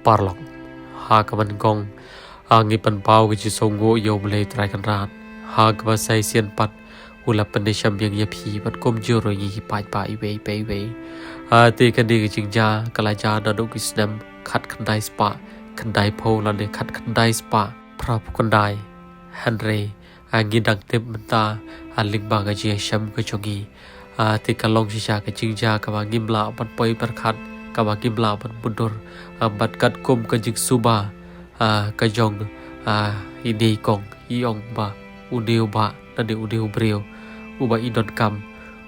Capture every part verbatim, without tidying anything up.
Paralok, ha kaba nyngkong, ah, ngi pynpaw ka jingsngewnguh ïa U Blei Trai Kynrad. Ha kaba sa shisien pat, u la pynshem ïa ngi ïa phi bad kumjuh ruh ïa ngi ki paidbah iwei pa iwei. Ah, te kane ka jingjia ka la jia naduh ki snem khatkhyndai spah khyndaiphew lane khatkhyndai spah phra phew khyndai. Hynrei, ah, ngi dang tip mynta, ah, lyngba ka jingshem ka jong ngi. Ah, te ka long shisha ka jingjia kaba ngim lah ban poi pyrkhat, kaba ngim lah ban byndur. Ah, bad katkum ka jingsuba, ah, ka jong, ah, ine i kong, i ong ba une u bah lane une u briew uba i donkam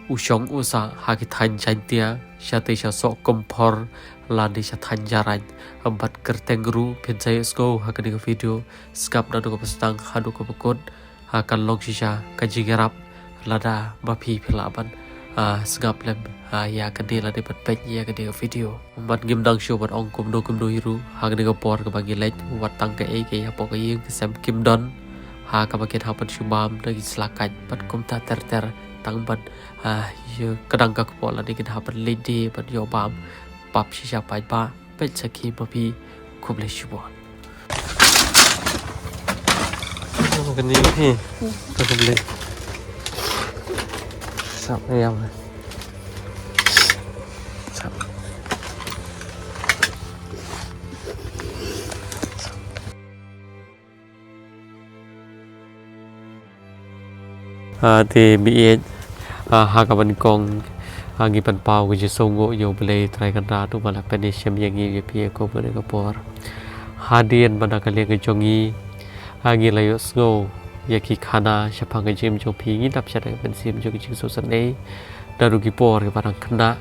u shong u sah ha ki thaiñ Jaintia, shatei sha Sohkymphor lane sha thaiñ Jarain. Ah, bad kyrteng ruh phin sa ïohsngew ha kane ka video, sngap naduh kaba sdang haduh kaba kut. Ah, kan long shisha ka jingïarap lada ba phi phi lah ban, ah, sngap lem, ah, ïa kane lane ban peit ïa kane ka video. Bad ngim dang shuh ban ong kumno kumno hi ruh, ha kane ka por kaba ngi leit, wat tang kaei kaei hapoh ka ïing ka sem kim don, ha kaba kin hap ban shu bam da ki sla kait bad kumta ter ter, tang ban, ah, ïa ka dang ka kpoh lane kin hap ban leit de ban ïoh bam. Pap shisha paidbah. Peit sakhi ma phi. Khublei shibun. Kani hi. Khublei. Sap ayam. Sap. Ah, te mih ïeit, ah, ha kaba nyngkong, ah, ngi pynpaw ka jingsngewnguh ïa U Blei Trai Kynrad uba la pynshem ïa ngi ïa phi ha kane ka por. Hadien ba na ka liang ka jong ngi, ah, ngi la ïohsngew ïa ki khana shaphang ka jingim jong phi, ngi dap sha ka mynsiem jong ka jingsngewsynei. Naduh ki por kiba dang khynnah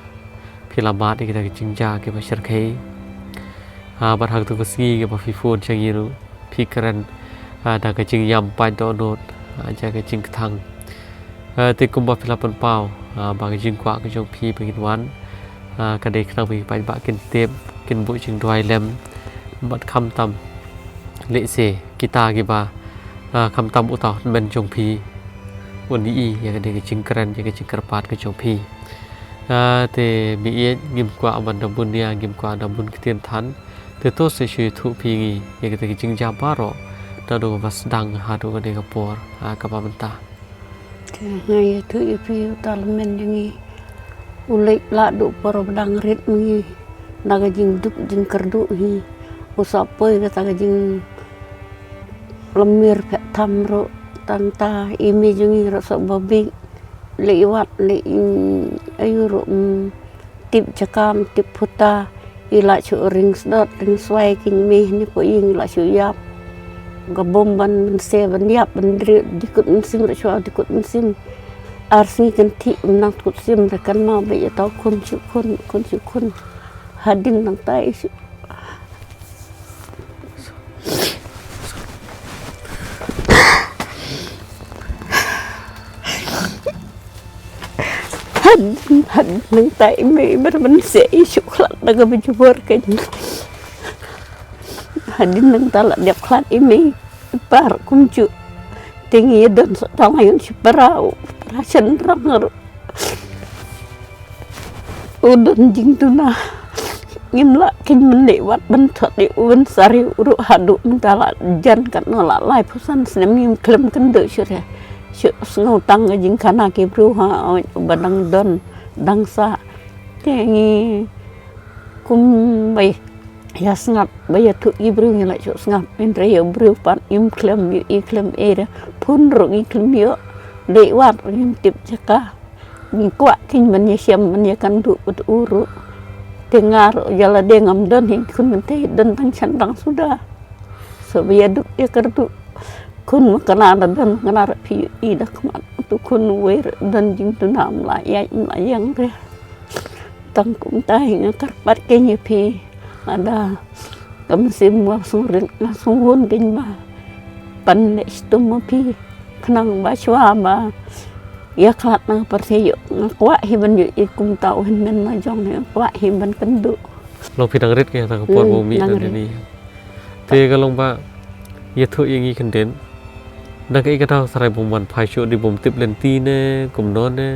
phi la mad ïa kita ki jingjia kiba shyrkhei. Ah, bad ha katu ka sngi kaba phi phone sha ngi ruh, phi kren, ah, da ka jingïam paid dohnud, ah, da ka jingkthang. Ah, te kumba phi la pynpaw, ah, ba ka jingkwah ka jong phi ba ngin wan, ah, ka dei khnang ba ki paidbah kin tip, kin buh jingduwai lem. Bad khamtam lehse kita kiba, ah, khamtam uta u hynmen jong phi un ïohi ïa kane ka jingkren, ïa ka jingkyrpad ka jong phi. Ah, te mih ïeit, ngim kwah ban da bun nia, ngim kwah da bun ktien than. Te to sa shu ïathuh phi ïa ngi ïa kita ki jingjia baroh naduh kaba sdang haduh kane ka por, ah, kaba mynta. Te nga ïathuh ïa phi, uta u hynmen jong ngi u leit lah duh por ba dang rit ma ngi na ka jingduk jingkyrduh hi. U sa poi kata ka jinglamir phet tham ruh, tang ta i mei jong ngi ruh sa ba bieit. Leit wad, leit, mm, aïu ruh, mm, tip jaka, mm, tip phuta, i la shu ring sdot ring swai ki mei ne, poi ïing la shu ïap. Ka bom ban mynse ban ïap ban dri dikut mynsiem ruh shu dikut mynsiem. Ar sngi kan thik, mm, nang dikut sim re kan mau ba ïa tau khun shu khun, khun shu khun. Hadien nang tai shu Hadien, hadien nangta i mei i mei ban seh i shu khlad na kaba jubor kein. Hadien nangta la dep khlad i mei i par kumjuh. Te ngi don sa tang ïa u shipara, u para shynrang ruh. U don jingduna. Ngim lah kein ban leit wad ban thot ïa u ban sari u ruh haduh mynta la jan katno la laiphew san snem ngim khlem kynduh shuh re. Shu sngew tang ka jingkana ki briew ha, uba dang don dang sah. Te ngi kum ba ïa sngap ba ïathuh ki briew ngi la shu sngap. Hynrei ïa u briew pat ngim khlem ïohi khlem ei re. Phone ruh ngi khlem ïoh. Leit wad ruh ngim tip jaka. Ngi kwah kein ban ïashem ban ïakynduh bad u ruh. Te nga ruh ïa lade ngam don hi khun, mynta don tang shynrang suda. Sa ba ïaduk ïakyrduh. Khun ma kane da don, kane ruh phi ïohi da khmat. Utu khun uwei ruh don jingduna, ym lah ïaid ym lah ïeng re. Tang kumta hi nga kyrpad kein ïa phi. Lada ka mynsiem ba sngewrit nga sngewbha kein ba pan leh shitom ma phi. Khnang ba shuwa ba ïa khlad na ka pyrthei ïoh, nga kwah hi ban ïohi kumta u hynmen la jong, nga kwah hi ban kynduh. Long phi dang rit kein ha kata ka por ba u mih na dei. Te ka long ba ïathuh ïa ngi khyndiat. Dang kaei kata u trai bym wan phai shuh, dei bym tip lynti ne kumno ne?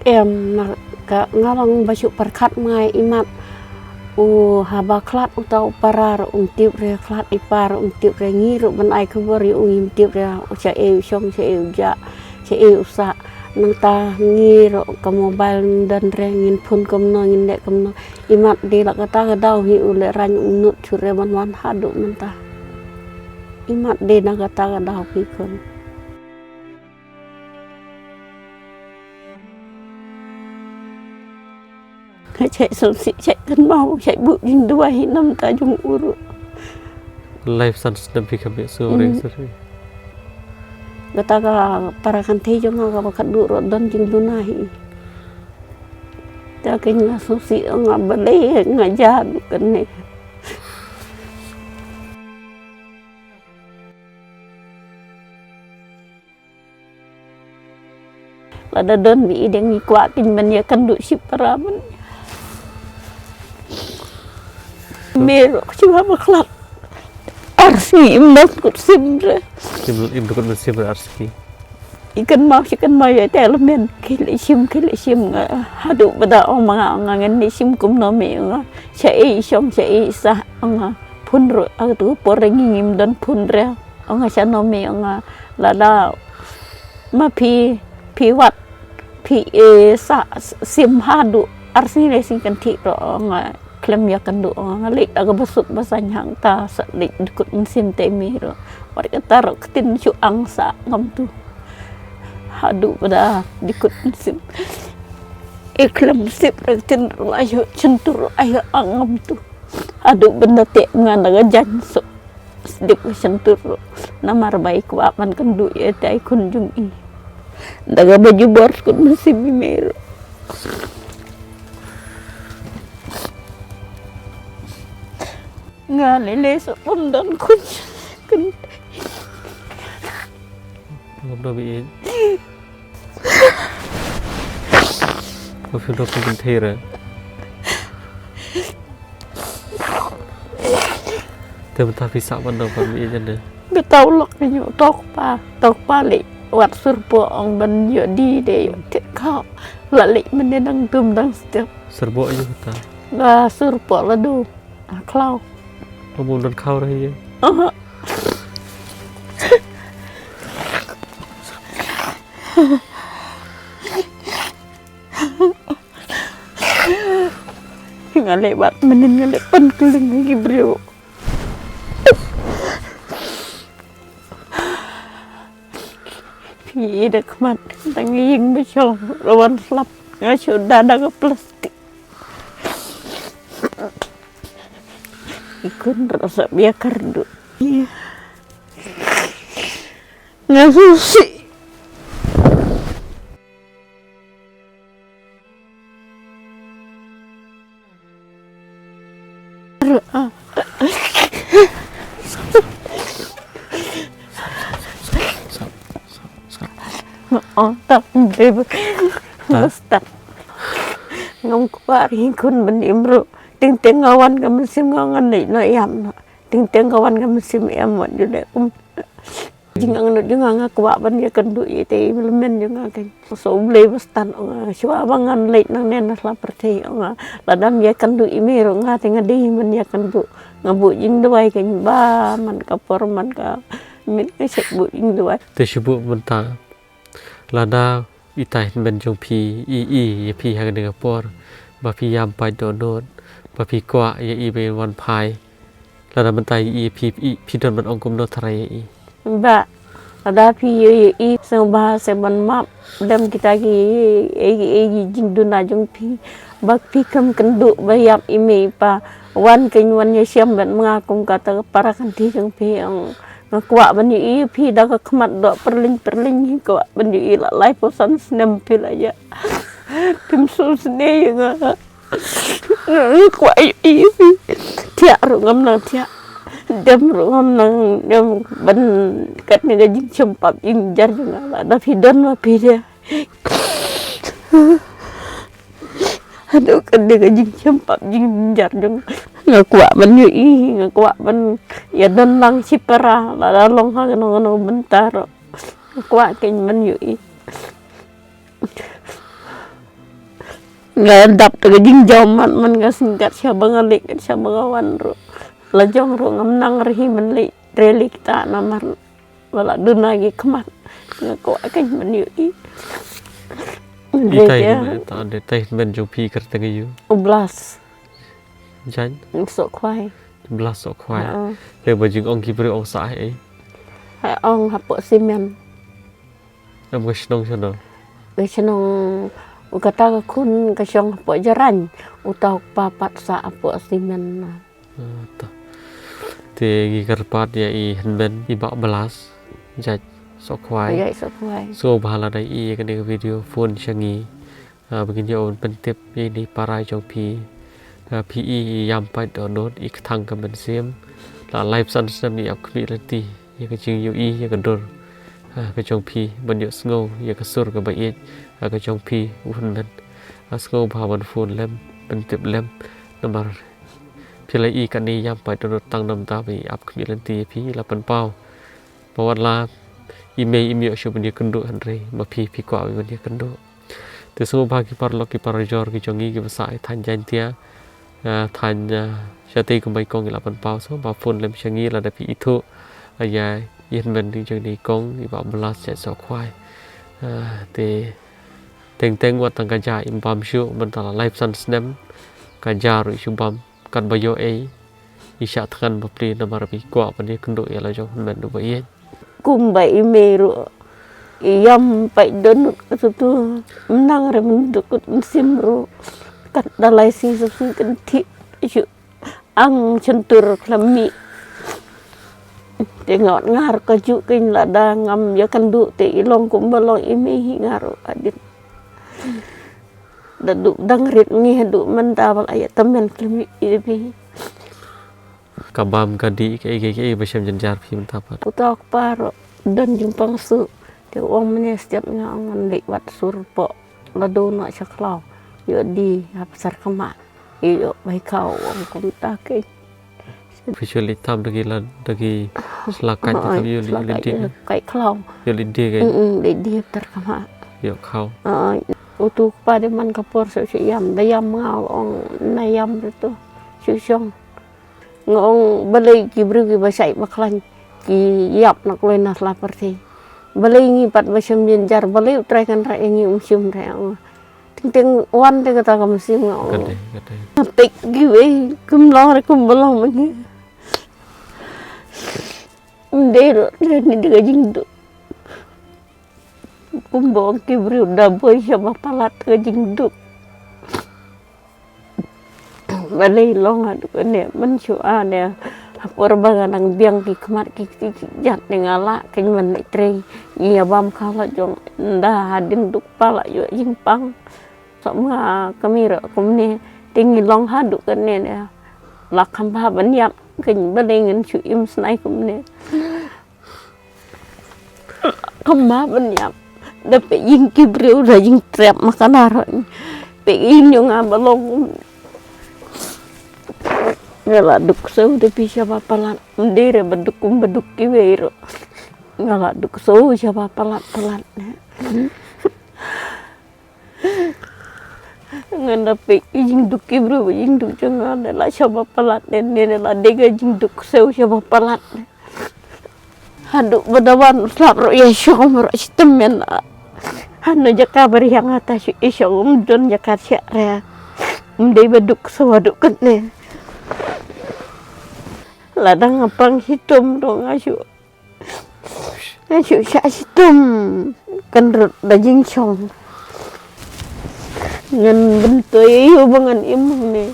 Em, na ka nga long ba shu pyrkhat ma i mat. U haba khlad uta u para ruh um tip re, khlad i pa ruh um tip re, ngi ruh ban ai khubor ïa u ngim tip re, u sha ei u shong, sha ei u jah, sha ei u sah. Nangta ngi ruh ka mobile ym don re, ngin phone kumno, ngin leh kumno. Imat de la kata ka daw hi u lehraiñ um nud shuh re ban wan haduh mynta. Imat de na kata ka daw phi khun. Nga shait sngewsih, shait kynmaw, shait buh jingduwai hi namta jong u ruh. Life sentence dang phi kham ïohsngew reng syrhi. Kata ka para kynthei jong nga kaba khatduh ruh don jingduna hi. Ta kein nga sngewsih, nga balei nga jia haduh kane. Lada don ba i dang i kwah kein ban ïakynduh shipara ban. Me ruh shuwa ba khlad. Ar sngi im dang kut sim re. Im, im dang kut sim re ar sngi. I kynmaw shi kynmaw ïa te la men. Ki leh shim, ki leh shim nga. Haduh ba da ong ma nga, ong nga ngin leh shim kumno me ong nga. Sha ei shong, sha ei sah ong nga. Phone ruh, ha tu por ngi ngim don phone re. Ong nga shano me ong nga lada ma phi, phi wad, phi, eh, sa, sim haduh ar sngi lai sngi kan thik ruh ong nga khlem ïakynduh ong nga leit da kaba suk ba saiñ hangta sa leit dkut mynsiem te me ruh. Wat kata ruh ktien shu ang sa ngam tu. Haduh ba da dkut mynsiem. E khlem sip ruh ktien ruh la ïoh chyntur ruh ïoh ang ngam tu. Haduh ban da te nga na ka jaiñ suk. Sdip ka shyntur ruh. Namar ba i kwah ban kynduh ïa tai khun jong i. Da kaba jubor skut mynsiem i me ruh. Nga lei lei suk ym don khun. Khun. Ngam don bi i. Ko phi dok phi kynthei re. Te mynta phi sah ban dok ban mih ïa ne. Ka taw lok ka nyu tok pa, tok pa leh wat surpo ong ban ïoh di de ïoh te ka. La leh mynne dang tum dang step. Surpo ïa kata. Nga surpo la du. A khlaw. Ka bun don khaw re ïa. Aha. Nga leh bad mynnin nga leh pynkylleng ïa ki briew. Phi i da khmat dang ïing ba shong la wan slap nga shu da da ka plastik. I khun ruh sa bia kyrduh. Nga sngewsih. Oh, tak, babe. Start. Ngam kwah ri khun ban im ruh. Teng teng nga wan ka mynsiem nga ngan leit noh ïam noh. Teng teng ka wan ka mynsiem em wat ju leh kum. Jingangnud jong nga nga kwah ban ïakynduh ïa te i lymmen jong nga kein. So U Blei ba stan ong nga shuwa ba ngan leit nangne na sla pyrthei ong nga. Lada ym ïakynduh i me ruh nga te nga dei ban ïakynduh. Nga buh jingduwai kein ba man ka por man ka minit nga shu buh jingduwai. Te shu buh mynta. Lada itai hynmen jong phi i i ïa phi ha kane ka por ba phi ïam pat dohnud ba phi kwah ïa i ba in wan phai. Lada mynta i i phi i phi don ban ong kumno tharai ïa i. Ba lada phi ïa i sngewbha sngewbha ban map dem kita ki ei ei jingduna jong phi ba phi kam kynduh ba ïap i mei i pa wan kein wan ïa shem bad ma nga kum kata ka para kynthei jong phi ong. Nga kwah ban ïohi ïa phi da ka khmat doh pyrleng pyrleng hi kwah ban ïohi la laiphew san snem phi la ïa. Phim sngewsynei ïa nga. Nga kwah ïohi ïa phi. Thiah ruh ngam nang thiah. Dem ruh ngam nang dem ban katne ka jingshem pap jingjar jong nga la da phi don ma phi de. Haduh katne ka jingshem pap jingjar jong nga kwah ban ïohi nga kwah ban ïa don lang shipara lada long ha kano kano bynta ruh nga kwah kein ban ïohi. Nga dap te ka jingjam mat man nga sngewkat sha ba nga leit sha ba nga wan ruh. La jong ruh ngam nang re hi man leit re leit kita namar ba la duna ki khmat. Nga kwah kein ban ïohi. Itai ne ta de tai men jong phi kyrteng ïa u. U Blas. Jan. Sohkhwai. Blas Sohkhwai. Te ba jingong ki briew ong sah ei. Hai ong hapoh simen. Em ka shnong shano? Ka shnong u kata ka khun ka shong hapoh Jarain, uta u kpa pat sah hapoh simen. Te ngi kyrpad ïa i hynmen i Bah Blas, jait Sohkhwai. Jait Sohkhwai. So ba lada i ïa kane ka video phone sha ngi. Ba ngin ïoh ban pyntip ïa i para jong phi. Phi i ïam pat dohnud i kthang ka mynsiem. La laiphew san snem i ap khmih lynti ïa ka jingïohi ïa ka dur ka jong phi ban ïohsngew ïa ka sur kaba ïeit ka jong phi u hynmen. Sngew bha ban phone lem ban tip lem namar phi la i kane ïam pat dohnud tang namar ba i ap khmih lynti ïa phi la pynpaw. Ba wat la i mei im ïoh shuh ban ïakynduh hynrei ma phi phi kwah ban ïakynduh. Te sngewbha ki paralok ki parajor ki jong ngi kiba sah i thaiñ Jaintia, thaiñ shatei kumba i kong i la pynpaw sngewbha phone lem sha ngi lada phi ithuh ïa i hynmen jong i kong i Bah Blas jait Sohkhwai. Te teng teng wat tang ka ja im bam shuh mynta la laiphew san snem ka ja ruh i shu bam. Katba ïoh ei i shah thngan bapli namar ba i kwah ban ïakynduh ïa la jong hynmen uba ïeit. Kumba i mei ruh i ïam pat dohnud ka tutu. Mnang re myndukut mynsiem ruh. Kat da lai sngi shisien kynthih shu ang shyntur khlem mih. Te nga ot nga ruh kajuh kein lada ngam ïakynduh te i long kumba long i mei hi nga ruh hadien. Da duk dang rit ngi haduh mynta ba la ïa tymmen khlem ïa phi. Ka bam ka dih kaei kaei kaei ba shem jynjar phi mynta pat. Uta u kpa ruh don jingpang suh. Te u ong mynne step nga ong ngan leit wad sur poh lado noh sha khlaw. Ïoh die ha Pasar Khama. Ïoh bai khaw u ong kumta kein. Phi shu leit tam da ki la da ki sla kait ki tam ïoh leit die. Kait khlaw. Ïoh leit die kein. Mm, leit die Pasar Khama. Ïoh khaw. Utu u kpa de man ka por shu shu ïam da ïam nga u ong na ïam ruh tu. Shu shong. Nga ong balei ki briew kiba shait ba khlaiñ ki ïap na kloi na sla pyrthei. Balei ngi pat ba shem jynjar balei U Trai Kynrad ïa ngi um shim re ong. Teng teng wan te kata ka mynsiem nga ong. Kata kata. Nga peit kiwei kim long re kumba long ma ngi. Ym dei ruh re ni da ka jingduk. Kumba ong ki briew da boi shaba palat ka jingduk. Balei long haduh kane mynshuwa ne ha por ba nga nang biang ki khmat ki kti ki jat ne nga lah kein ban leit trei. Ngi ïa bam kha la jong nda hadien duk palat ïoh jingpang. Sop nga kmie ruh kumne te ngi long haduh kane ne la kham bha ban ïap kein balei ngin shu im snai kumne. Kumba ban ïap da peit ïing ki briew da jingtrep ma ka na ruh. Peit ïing jong nga ba long. Nga la duk ksew da phi shaba palat. Ym dei re ba duk kum ba duk kiwei ruh. Nga la duk ksew shaba palat palat ne. Ngan da peit i jingduk ki briew ba jingduk jong nga ne la shaba palat ne ne la dei ka jingduk ksew shaba palat ne. Haduh ba da wan slap ruh ïa shong ruh shitom men. Hano jaka ba riang ata shu i shong um don jaka siak re. Um dei ba duk ksew haduh kane. Lada nga pang shitom ruh nga shu Nga shu shah shitom kan rut da jingshong. Ngan bynta ïa u ba ngan im hangne.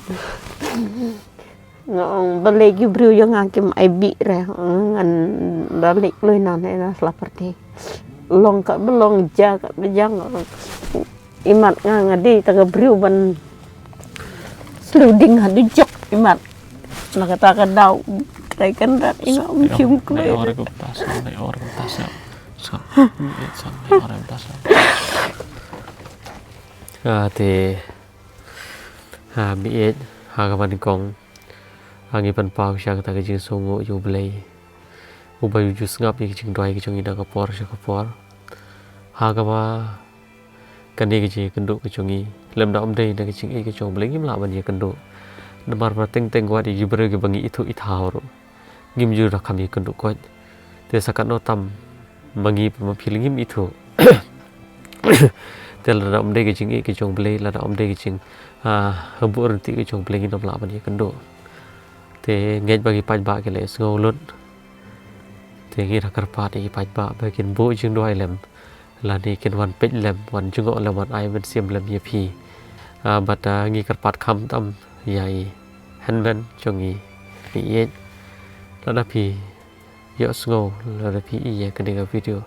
Nga ong balei ki briew jong nga kim ai bih re ngan da leit kloi na ne na sla pyrthei. Long ka ba long ja ka ba ja nga ong. Imat nga nga dei ta ka briew ban sluding ha dujok imat. Na kata ka daw trai kan rat i nga um shim kloi. Nai or kumta sa, nai or kumta sa. Sa. Nai or kumta sa. Ate ha mi et ha ka ban kong ha ngi pan pau sha kata ka jingsngew ïa u Blei. Uba ïa u ju sngap ïa ka jingduwai ka jong i na ka por sha ka por. Ha kaba Kane ka jingïakynduh ka jong ngi, lymda ym dei na ka jingïeit ka jong U Blei, ngim lah ban ïakynduh. Namar ba teng teng wat ïa ki briew kiba ngi ithuh ithaw ruh, ngim ju da kham ïakynduh koit. Te sa katno tam ma ngi ma phi lei ngim ithuh. Te lada ym dei ka jingïeit ka jong U Blei, lada ym dei ka jing, ah, ha buh ryntih ka jong U Blei, ngin ym lah ban ïakynduh. Te ngeit ba ki paidbah ki la ïohsngew lut. Te ngi da kyrpad ïa ki paidbah ba kin buh jingduwai lem, lane kin wan peit lem, wan jngoh lem, wan ai mynsiem lem ïa phi. Ah, bad, ah, ngi kyrpad khamtam ïa i hynmen jong ngi, Meiieit. Lada phi ïohsngew, lada phi i ïa kane ka video,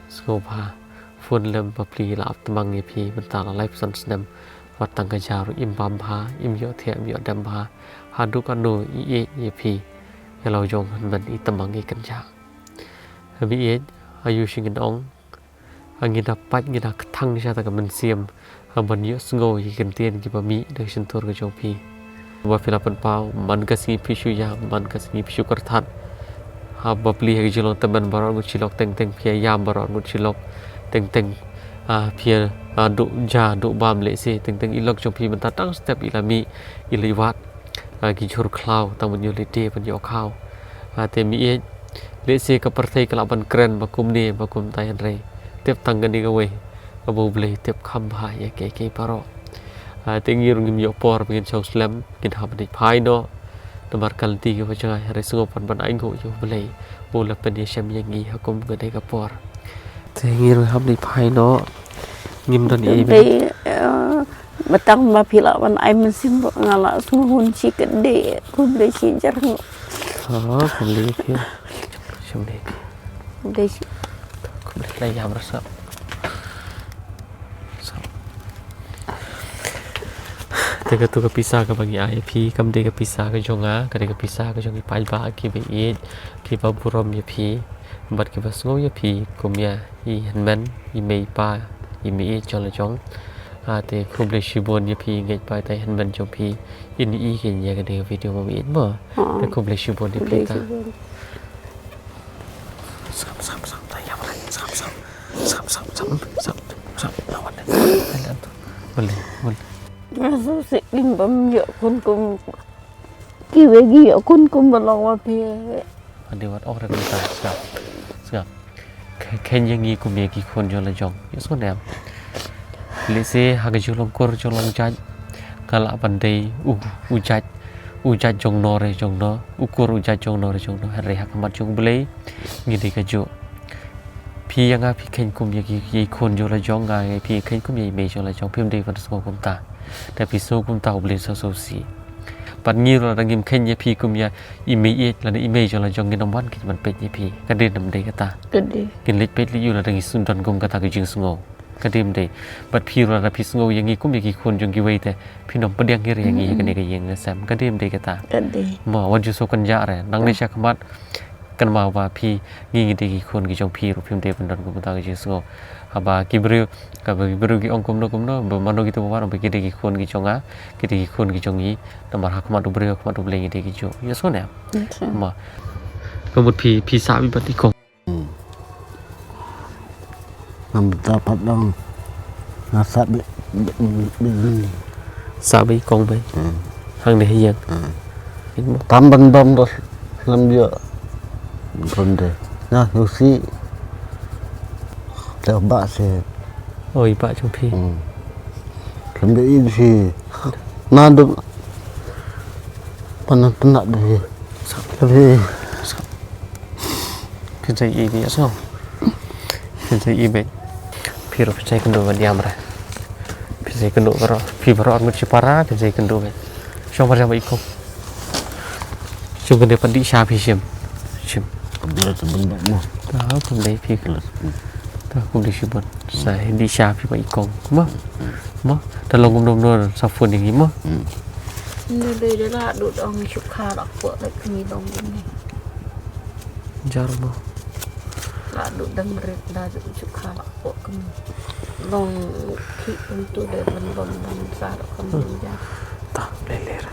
sngewbha phone lem, bapli la ap tmang ïa phi mynta la laiphew san snem. Wat tang ka ja ruh im bam bha, im ïohthiah, im ïohdem bha. Haduh katno i ïeit ïa phi, ïa la u jong hynmen i tmang i kynjah. Meiieit, aïu shi ngin ong, ngi da pait, ngi da kthang sha ta ka mynsiem, ha ban ïohsngew ïa ki kyntien kiba mih na ka shyntur ka jong phi. Ba phi la pynpaw, man ka sngi phi shu ïam, man ka sngi phi shu kyrthat. Ha bapli ha ki jinglong tymmen baroh ngut shi lok, teng teng phi ïa ïam baroh ngut shi lok, teng teng, ah, phi ïa, ah, duh ja, duh bam lehse, teng teng i lok jong phi mynta tang step i la mih, i la wad. Ah, ki jhur khlaw, tang ban ïoh lade, ban ïoh khaw. Ah, te Meiieit, lehse ka pyrthei ka lah ban kren ba kumne, ba kumtai, hynrei tip tang kane kawei, kaba U Blei tip kham bha ïa kiei kiei baroh. Ah, te ngi ruh ngim ïoh por ba ngin shong slem, ngin hap ban ïaid phai noh. Namar ka lynti kaba jngai, hynrei sngewbha ban ainguh ïa U Blei, ba u la pynïashem ïa ngi ha kum kane ka por. Te ngi ruh hap ban ïaid phai noh. Ngim don ei ei. Dei, eh, ba tang ba phi lah ban ai mynsiem ruh nga la sngew hun shi kyndiah, khublei shi jar. Oh, khublei phi. Khublei phi. Khublei shi. Khublei la ïam ra sap. Sap. Te katu ka pisa kaba ngi ai ïa phi, kam dei ka pisa ka jong nga, ka dei ka pisa ka jong ki paidbah kiba ïeit, kiba burom ïa phi, bad kiba sngew ïa phi kum ïa i hynmen, i mei i pa, i Meiieit jong la jong. Ah, te khublei shibun ïa phi, ngeit ba ita i hynmen jong phi in ïohi kein ïa kane ka video, Meiieit mo. Te khublei shibun ïa phi ta. Sam, sam, sam, ta ïa, sam, sam. Sam, sam, sam, sam, sam. Boleh, boleh. Nga sngewsih ïa bym ïoh khun kum kiwei ki ïoh khun kum ba long ma phi. Ade wat ong re kumta, sngap. Sngap. Khein ïa ngi kum ïa ki khun jong la jong. Ïohsngew ne em? Lehse ha ka jinglong kur jinglong jait ka lah ban dei u, u jait, u jait jong no re jong no, u kur u jait jong no re jong no. Hynrei ha khmat jong U Blei ngi dei kajuh. Phi ïa nga phi khein kum ïa ki, ïa ki khun jong la jong, nga ïa phi khein kum ïa i mei jong la jong, phim dei ban sngew kumta. Te phi sngew kumta, U Blei sa sngewsih. Bad ngi ruh lada ngim khein ïa phi kum ïa i Meiieit lane i mei jong la jong, ngin ym wan kein ban peit ïa phi. Ka dei ne ym dei kata? Ka dei. Ngin leit peit leit ïoh lada ngi sngewdon kum kata ka jingsngew. Ka dei ne ym dei? Bad phi ruh lada phi sngew ïa ngi kum ïa ki khun jong kiwei te phin ym pdiang hi re ïa ngi ha kane ka ïing ka sem. Ka dei ne ym dei kata? Ka dei. Mo, wat ju sngewkynjah re. Nangne sha khmat, kynmaw ba phi, ngi ngi dei ki khun ki jong phi ruh, phim dei ban don kumta ka jingsngew. Haba ki briew, haba ki briew ki ong kumno kumno, ba mano kito ba wan, ba ki dei ki khun ki jong nga, ki dei ki khun ki jong ngi. Namar ha khmat u briew, ha khmat U Blei ngi dei kajuh. Ïohsngew ne em? Mo. Ka mut phi, phi sah beit bad i kong. Ngam da pat dang. Nga sah beit, beit, beit. Sah beit i kong beit. Hangne ha ïing. Tam ban bam da slem ïa. Bam de. Nga sngewsih. Te ba se. Oh, i ba jong phi. Slem de i si. Na du. Panan panan de. Sah. Tapi pynshai i beit, so. Pynshai i beit. Phi ruh pynshai kynduh bad ïam re. Pynshai kynduh baroh. Phi baroh arngut shipara, pynshai kynduh beit. Shong bad ïam bad i kong. Shim kynduh pat dih sha phi shim. Shim. Kynduh sha bynduh mo. Ta kynduh phi kynduh. Ta kynduh shibun. Sa dih sha phi bad i kong. Mo. Mo. Ta long kumno kumno sa phone ïa ngi mo. Ni dei dei la dut ong shu kha la pok la kni long kumne. Jar mo. La dut dang rit la dut shu kha la pok kumne. Long ki kumtu de ban bam ban sa ro kumne jar. Ta le le ra.